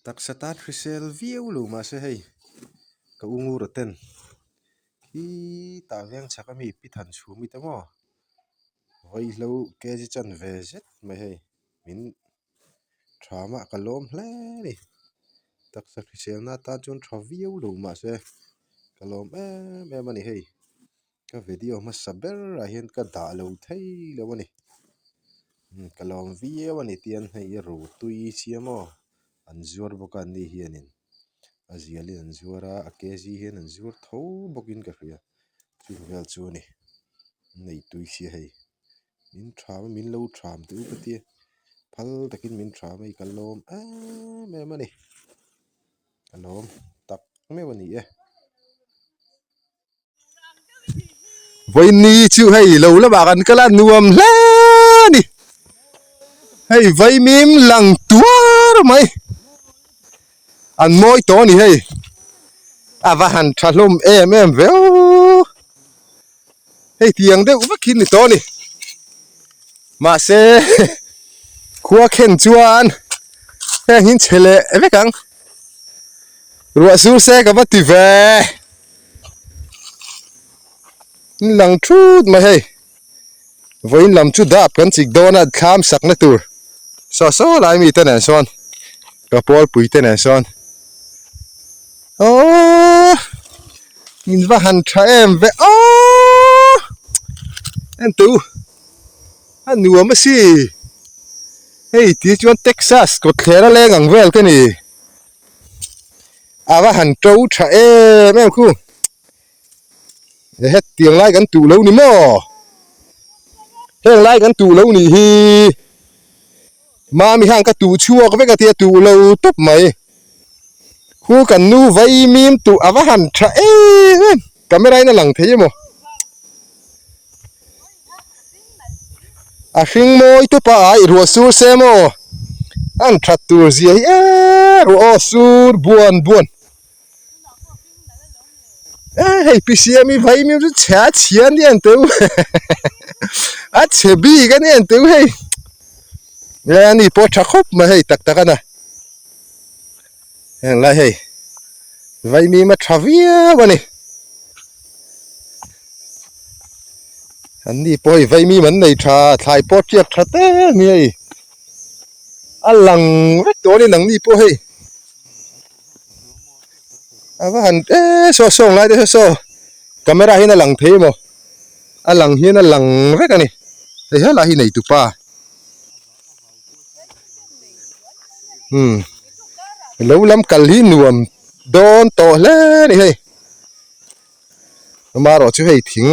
Taksa tan hrisel viau lo mahse hei ka u ngur a ten khitah veng chhak ami pi than chhumi te maw vaihlo kg chanve zet mai hei min Thama ka lawm hle a ni taksa hriselna atan chuan tha viau lo mahse ka lawm em em a ni hei ka video hmasa berah hian ka dah lo thei lo a ni ka lawm viau a ni tian hei a ru tui sia maw an zuar bawk a ni hianin a zialin an zuar a a kg hian an zuar tho bawkin ka hria chung vel chu a ni nei tui sia hei. Min tham a min lo tham tih u ka tia phal takin min tham a hei ka lawm em em a ni ka lawm tak meuh a ni e. Vawiin chu hei lo lamah kan kal a nuam hle a ni hei vaimim lang tuar mai an mawi tawh a ni hei a va han tha hlawm em em ve aw. Hei tiang deuh vek hi ni tawh a ni. Mahse khua khen chuan heng hi chhe leh vek ang. Ruah sur se ka va ti ve. In lang thut mai hei. Vawiin lam chu dap kan chik dawn a thlam sakna tur saw saw lai mi te nen sawn ka pawlpui te nen sawn aww min va han tha em ve aww en teh u a nuam a si hei ti chuan Texas kawtthler a leng ang vel ka ni a va han to tha em em khu. Hetiang lai kan tuh lo ni maw? Heng lai kan tuh lo nih hi Mami hian ka tuh chhuak vek a tia tuh lo tawp mai. Khu kan nu vai mim tuh a va han tha em em. Camera in a lang thei emaw? A hring mawi tawp a ai ruah sur se maw? An that tur zia hi e ruah aw sur buan buan. Hei PCM i vai mi chu chhe a chhia a ni ang teu a chhe bik a ni ang teu hei nge a ni pawh tha khawp mai hei tak tak a na heng lai hei vai mi ma tha viau a ni an ni pawh hei vai mi man nei tha thlai pawh tiak tha te a ni hei a lang vek tawh a ni nang ni pawh hei. A va han e saw saw lai te saw saw camera hian a lang thei emaw a lang hian a lang vek a ni hei helai hi nei tupa umm lo lam kal hi nuam dawn tawh hle a ni hei amaherawh chu hei thing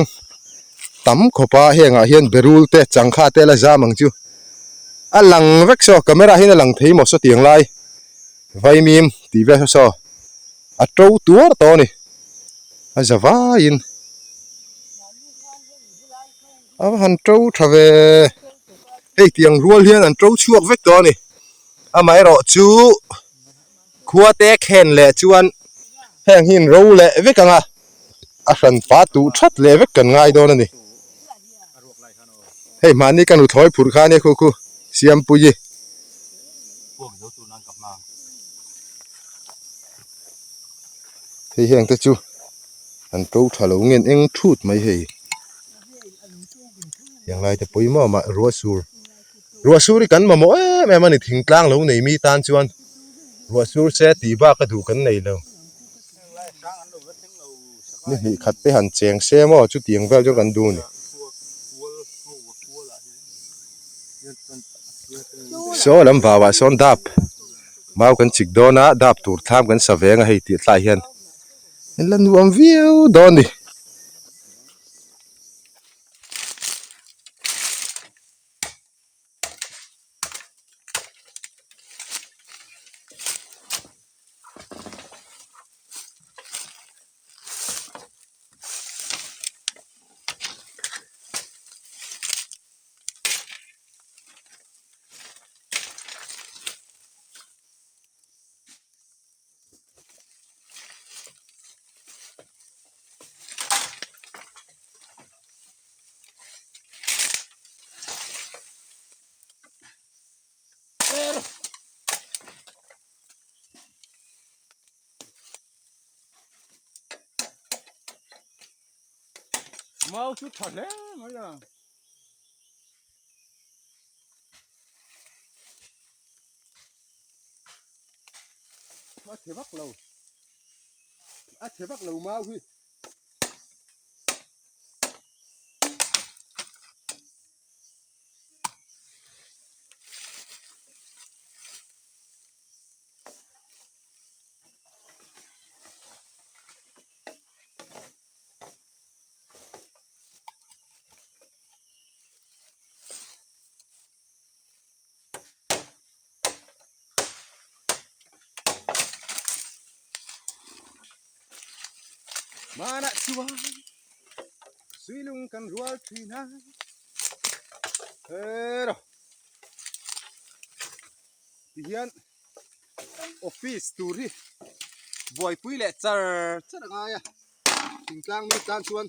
tam khawp a hengah hian berul te changkha te la zam ang chu a lang vek saw camera hian a lang thei maw sawtiang lai vaimim tih vel saw saw a to tuar tawh a ni a za vaiin a va han to tha ve hei tiang rual hian an to chhuak vek tawh a ni amaherawh chu. Khua te khen leh chuan heng hi in ro leh vek ang a, a hran pa tuh that leh vek kan ngai dawn a ni. Hei mahni ka nuthlawi phurh kha ania khu khu Siampuii. Hei heng te chu an to tha lo ngen eng thut mai hei. Heng lai te pawimawh mah ruah sur. Ruah sur hi kan mamawh em em a ni thingtlang lo nei mi tan chuan ruah sur se tih bak a duh kan nei lo. Ni hnih khat te han cheng se maw chutiang vel chu kan duh a ni. Saw lam vauah sawn dap mau kan chik dawn a dap tur thlam kan sa veng a hei tih tlai hian in la nuam viau dawn a ni. Mau chu tha hle mai a. A chhe vak lo. A chhe vak lo mau hi. Mana chuan suilung kan rual thin a hero tihian office tur hi buaipui leh char char a ngai a thingtlang mi tan chuan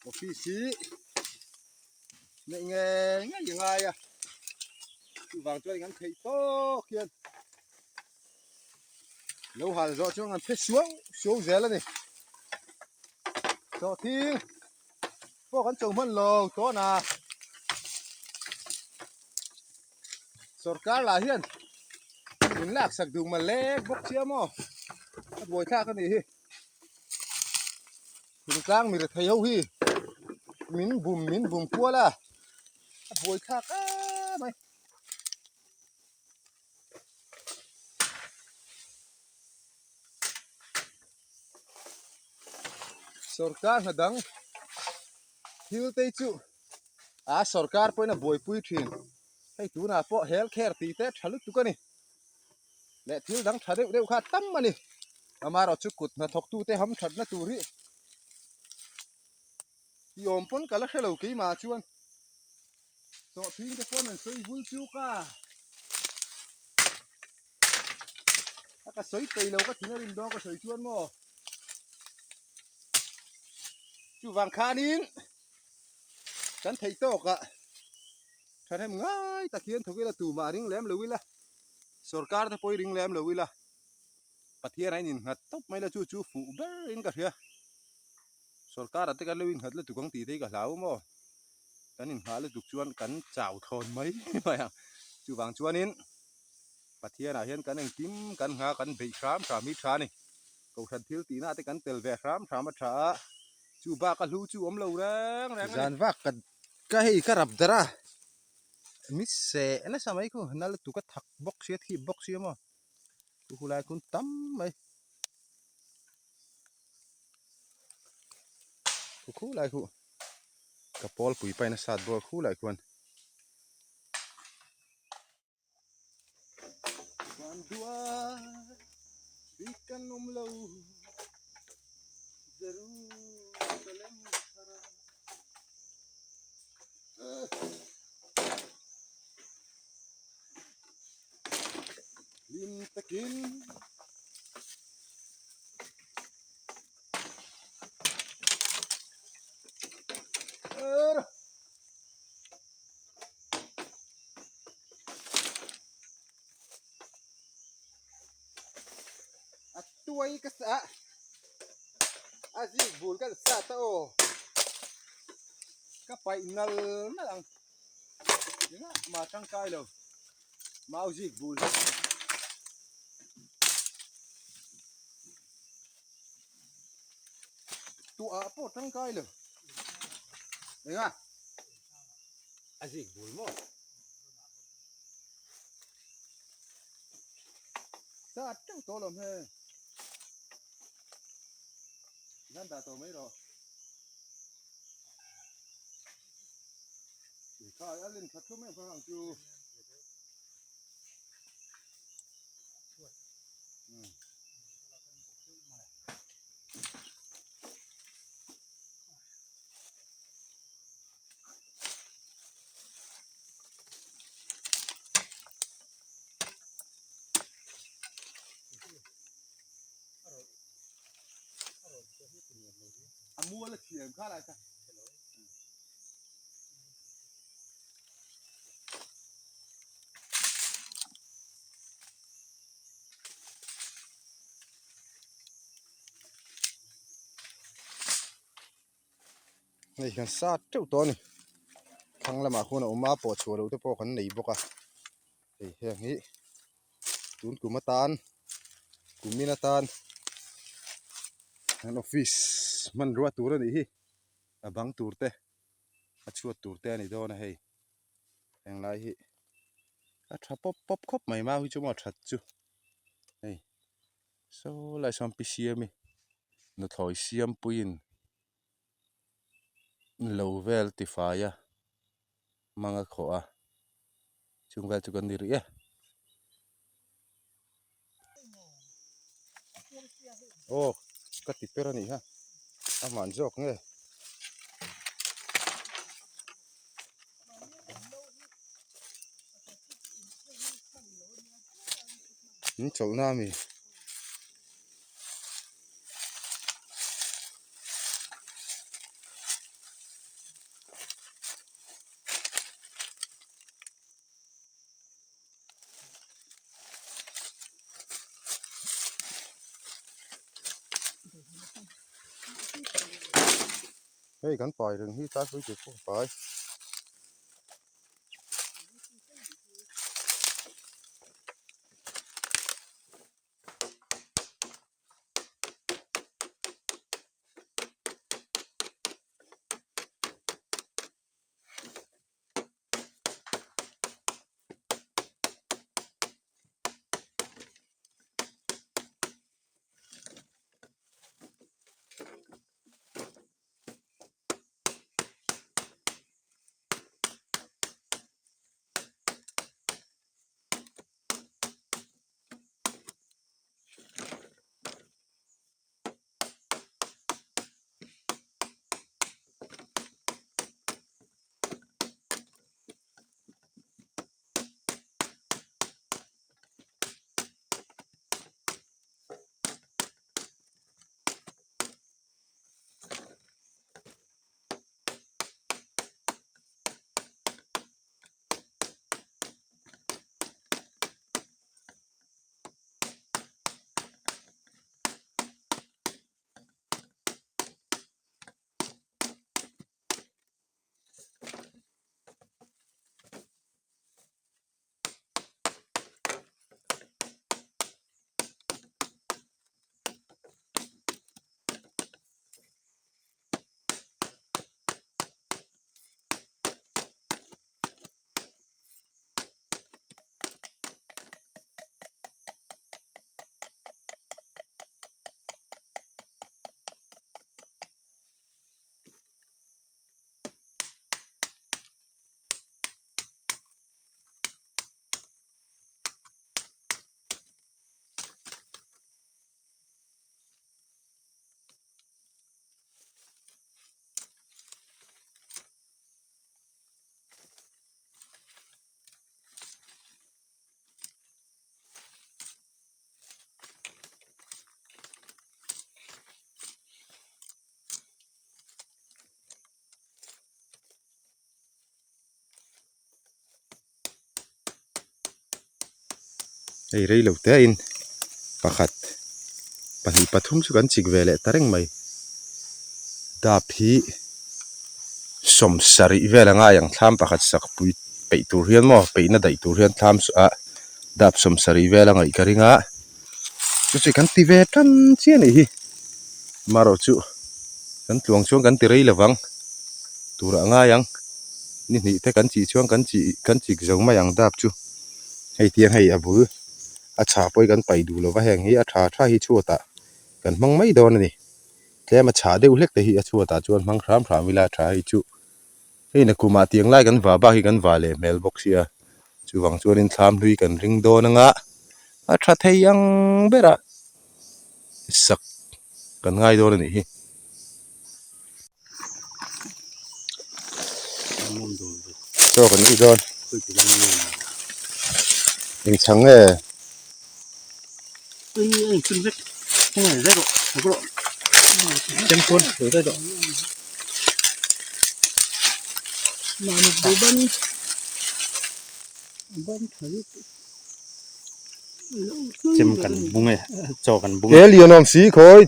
office hi neih ngei ngei a ngai a chuvang chuan kan theih tawk hian lo hal zawh chuan an phe suau suau zel a ni sawhthing pawh kan cho hman lo tawn a sorkar lah hian min lak sak duh mal lek bawk sia maw a buai thlak a nih hi thingtlang mi rethei ho hi min bum min bum kual a a buai thlak em mai. Sorkar hna dang thil te chu a sorkar pawhin a buaipui thin hei tunah pawh health care tih te tha lutuk a ni leh thil dang tha deuh deuh kha a tam a ni amaherawhchu kut hnathawk tute hamthatna tur hi tih awm pawn ka la hrelo keimah chuan. Sawhthing te pawn an sawi vul chuk a, a ka sawi peih lo ka thin a rim dawn ka sawi chuan maw chuvang khanin kan theih tawkah thahnem ngai tak hian thawk ila tumah a ring lem lo ila sorkar te pawh i ring lem lo ila Pathian a innghat tawp mai la chu chu fuh ber in ka hria. Sorkar ah te kan lo innghat lutuk ang tih te hi ka hlau maw? Kan inngah lutuk chuan kan chau thlawn mai mai ang. Chuvang chuanin Pathian ah hian kan engkim kan ngha kan beih hram hram hi tha a ni. Kohhran thil tihna te kan tel ve hram hram a tha a, chu bak a hlu chu awm lo reng reng a ni. Zan vak ka ka hei ka rap darh a, mi seh nasa mai khu na lutuk a thak bawk sia thip bawk sia maw. Chu hulai khun tam mai. Khu khu lai khu ka pawl pui paina sat bawr khu lai khuan. Van dua bik kan awm lo Jerusalem thara. Hlim takin er a tuai ka sa a zik bul kan sa ta aw ka paih nal nal ang Engah mah tangkai lo mau zik bul hi. Tuah pawh tangkai lo. Engah a zik bul maw? Sa teuh tawh lo hme. Zan dah tawh mai rawh. Khai a len khat thum em kha ang chu. A mual a thiam kha lai kha. Hei kan sat teuh tawh a ni. Thlang lamah khuan a awm a, pawh chhuah loh te pawh kan nei bawk a. Hei heng hi tun kum atan kumin atan kan office hmanrua tur a nih hi. A bang tur te a chhuat tur te a ni dawn a hei. Heng lai hi a tha pawp pawp khawp mai mau hi chu maw that chu hei saw lai sawn pi siami nuthlawi siampuiin lo vel tifai a hmang a khawh a chung vel chu kan ni rih e. Aw ka ti per a nih kha a hman zawk nge. In chawlhna a mi. Hei kan pai reng hi tlai pui tur pawh a pai. Hei rei lo te a in pakhat pahnih pathum chu kan chik ve leh ta reng mai dap hi sawmsarih vel a ngai ang thlam pakhat sak pui peih tur hian maw peihna daih tur hian thlam ah dap sawmsarih vel a ngaih ka ring a chu chu kan ti ve tan chiah a nih hi marawh chu kan tluang chuan kan ti rei lo vang turah a ngai ang ni hnih te kan chih chuan kan chih kan chik zo mai ang dap chu hei tiang hei a bul a chhah pawh hi kan paih duh lo va heng hi a tha tha hi chhuatah kan hmang mai dawn a ni tlem a chhah deuh hlek te hi a chhuatah chuan hmang hram hram ila a tha hei chu hei nakumah tiang lai kan vah bak hi kan vah leh hmel bawk sia chuvang chuanin thlam hlui kan ring dawn anga a tha thei ang berah sak kan ngai dawn a nih hi. Chaw kan ei dawn eng chhang nge Chem kan bung e chaw kan bung e lian awm si khawi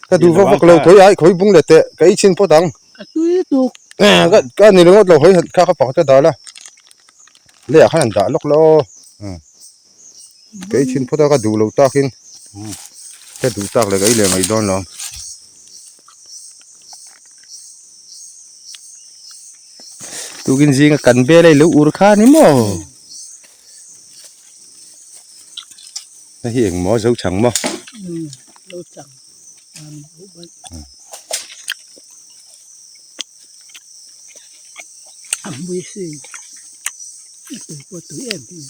ka duh vak vak lo khawi ai khawi bung leh teh ka ei chhin phawt ang. A tui tuk. Ka ka ni ringawt lo hawi kha ka pakhat ka dah la. Leiah khan an dah lawk la aw. Kei thin phawt a ka duh loh takin ka duh tak leh ka ei leh mai dawn lo. Tukin zinga kan bel a i lo ur kha ni maw? Hei hi engmaw zo chang maw? Zo chang. A hmui si a tui pawh a tui em em.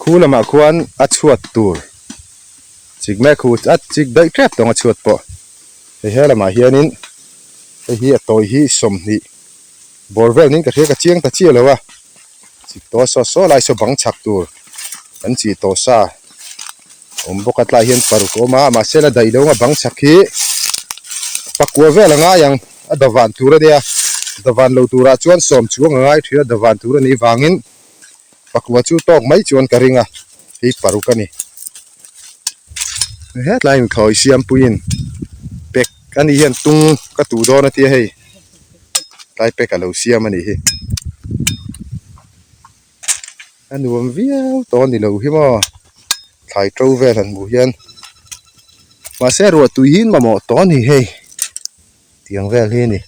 Khu lamah khuan a chhuat tur chik mek hu a chik daih tep tawng a chhuat pawh hei he lamah hianin hei hi a tawi hi 20 bawr vel niin ka hria ka chiang ta chiah lo a chik tawh saw saw lai saw bang chhak tur kan chih tawh sa awm bawk a tlaiah hian paruk a awm a mahse la daih lo anga bang chhak hi pakua vel a ngai ang a davan tur a nia davan lo turah chuan sawm chuang a ngai thin a davan tur a nih vangin pakua chu tawk mai chuan ka ring a hei paruk a ni hetlai inthawi siampuiin pek a nih hian tung ka tuh dawn a tia hei tlai pek a lo siam a nih hi. A nuam viau tawh a ni lo hi maw thlai to vel han hmuh hian mahse ruah tui hi mamawh tawh a ni hei tiang vel hi a ni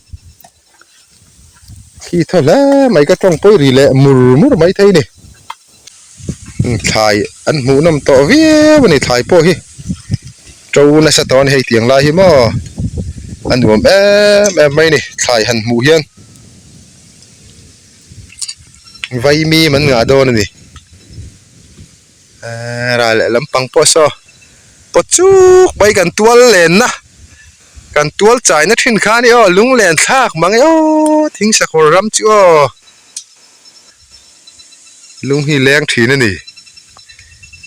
thli thaw hle mai ka tawng pawi ri leh mur mur mai thei a ni thlai an hmuh nawm tawh viau a ni thlai pawh hi to nasa tawh a ni hei tiang lai hi maw a nuam em em mai a ni thlai han hmuh hian. Vaimim an ngah dawn a ni eee ral leh lampang pawh saw pawt chuk mai kan tual lenna kan tual chaina thin kha a ni aw lunglen thlak mang e aw thing sakawr ram chu aw lung hi leng thin a ni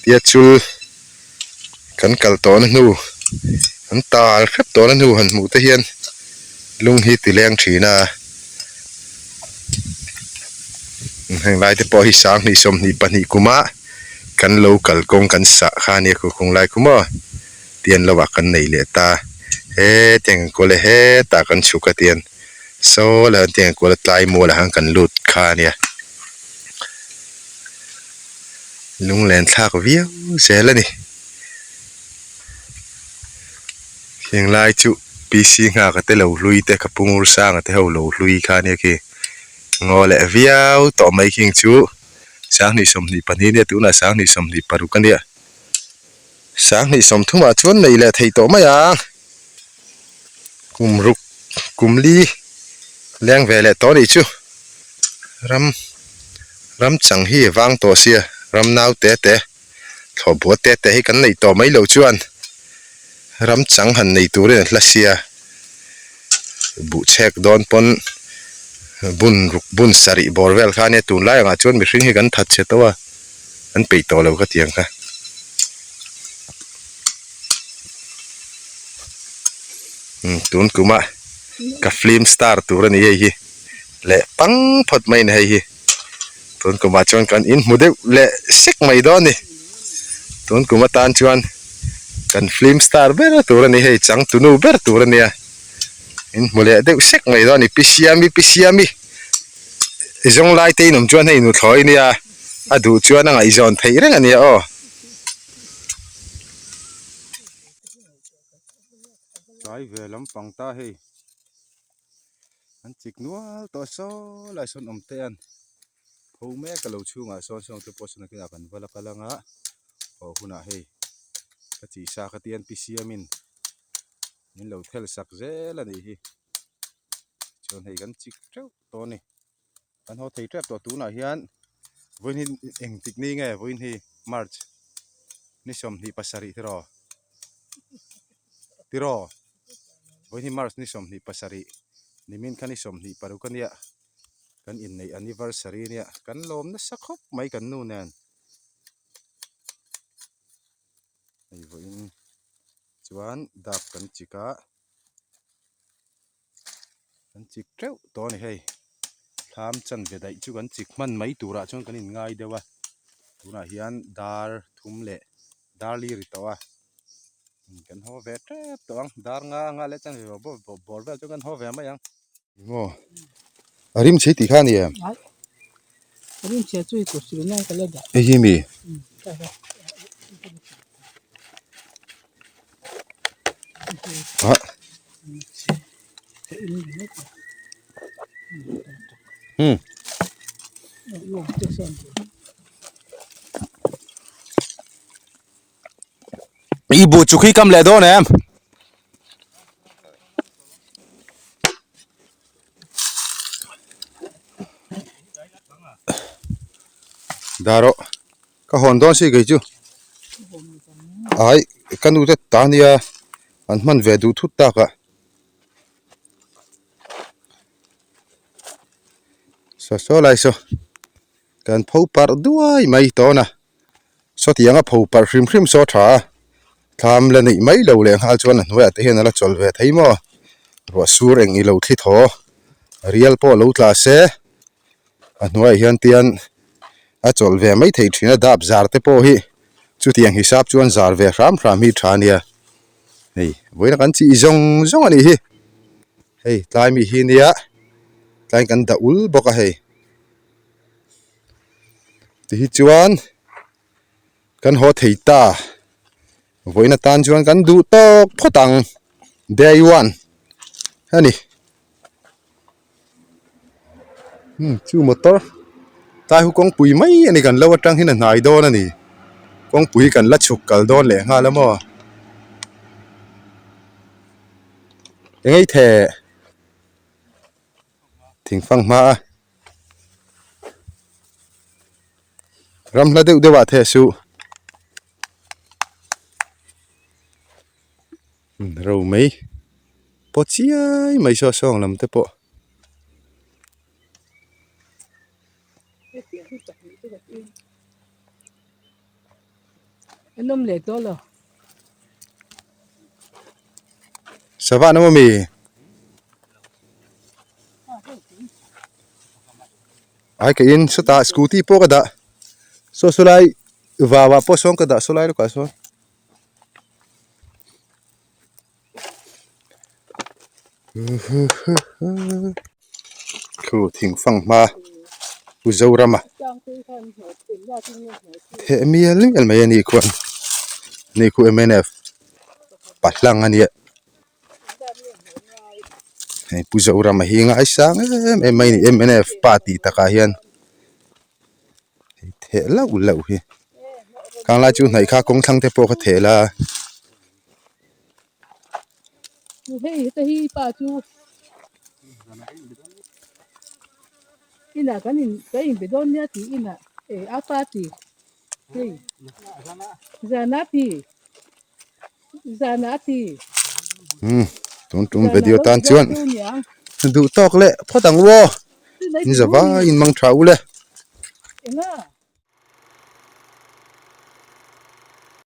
tia chul kan kal tawhna hnu an tal hrep tawhna hnu han hmuh te hian lung hi ti leng thin a heng lai te pawh hi 20 22 kuma kan lo kalkawng kan sah kha ania kawng lai khu maw tian lo ah kan nei leh ta hetiang ang kual e hetah kan chhuk a tian saw lah hetiang ang kual a tlai mual ah khan kan lut kha ania. Lunglen thlak viau zel a ni. Heng lai chu PC nghak te lo hlui te ka pu ngur sanga te ho lo hlui kha ania khi ngaw leh viau tawh mai khing chu 2022 ania tunah 2026 ania 2030 ah chuan nei leh thei tawh mai ang kum ruk kum li leng ve leh tawh a nih chu ram ram chang hi a vang tawh sia ram nau te te thlawh buat te te hi kan neih tawh mai loh chuan ram chang han nei turin a hla sia buh chhek dawn pawn bun ruk bun sarih bawr vel kha ania tunlai angah chuan mihring hi kan that chhe tawh a an peih tawh lo ka ti ang kha. Tun kuma ka film star tur a ni hei hi leh pang phawt mai a ni hei hi tun kumah chuan kan inhmu deuh leh sek mai dawn a ni tun kum atan chuan. Kan film star ber tur a ni hei changtunu ber tur a nia in hmu leh deuh sek mai dawn a ni pi siami pi siami zawng lai te in awm chuan hei nuthlawi nia a duh chuan a ngaihzawn theih reng a nia aw. Tlai ve lampang ta hei an chik nual tawh saw lai sawn awm te an pho mek a lo chhungah sawn sawn te pawh sawn nakinah kan va la kal anga haw hunah hei ka chi sa kha tian pi siamin min lo thel sak zel a nih hi chuan hei kan chik teuh tawh a ni kan haw thei tep tawh tunah hian vawiin hi engtik ni nge vawiin hi march ni 27 tiraw tiraw vawiin hi march ni 27 nimin kha ni 26 a nia kan inneih anniversary ania kan lawm nasa khawp mai kan nu nen hei vawiin chuan dap kan chik a kan chik teuh tawh a ni hei thlam chanve daih chu kan chik hman mai turah chuan kan inngai deuh a tunah hian dar thum leh dar li ri tawh a kan haw ve tep tawh ang dar nga anga leh chanve bawr vel chu kan haw ve mai ang. Maw a rim chhe tih kha a ni em? A rim chhe chu i kut sil nan ka la dah. Hei hi mi? Ah. Hmm. I buh chuk hi kam leh dawn em? Dah rawh ka hawn dawn si kei chu ai ka nu te ta nia an hman ve duh thut tak a saw saw lai saw kan pho parh duai mai tawn a. Sawtiang a pho parh hrim hrim saw tha a, thlam la neih mai lo leh nghal chuan a hnuaiah te hian a la chawl ve thei maw? Ruah sur eng i lo thli thaw, rial pawh lo tla se a hnuaiah hian tian a chawl ve mai thei thin a, dap zar te pawh hi chutiang hisap chuan zar ve hram hram hi tha a nia, hei vawiin a kan chih zawng zawng a nih hi, hei tlai mi hi nia tlaiin kan dah ul bawk a hei. Tihi chuan kan haw thei ta vawiin atan chuan kan duh tawk phawt ang day one a ni hmm chu motor tlai hu kawngpui mai a ni kan lo atang hian a hnai dawn a ni kawngpui kan la chhuk kal dawn leh nghal a maw eng ei the. Thingfang hma a ram hla deuh deuh ah the suh ro mai paw chiai mai saw sawng lam te pawh. An awm leh tawh lo. Sava an awm ami? Ai ka in sawtah scooty pawh ka dah saw saw lai vau ah pawh sawn ka dah saw lai lawkah sawn. Thu thing fang hma Pu Zorama theh mial mial mai a ni khuan ni khu mnf pa hlang a nia hei Pu Zorama hi ngaisang em em mai a ni mnf pa tih takah hian. Theh lauh lauh hi khang lai chu hnaih kha kawng thlang te pawh kha theh la. Hei te hi pa chu inah kan in kan inbe dawn nia tih inah eh a pa ti hei zana ti zana ti Hmm tun tum video tan chuan duh tawk leh phawt ang u aw in za vaiin mang tha u le. Enga.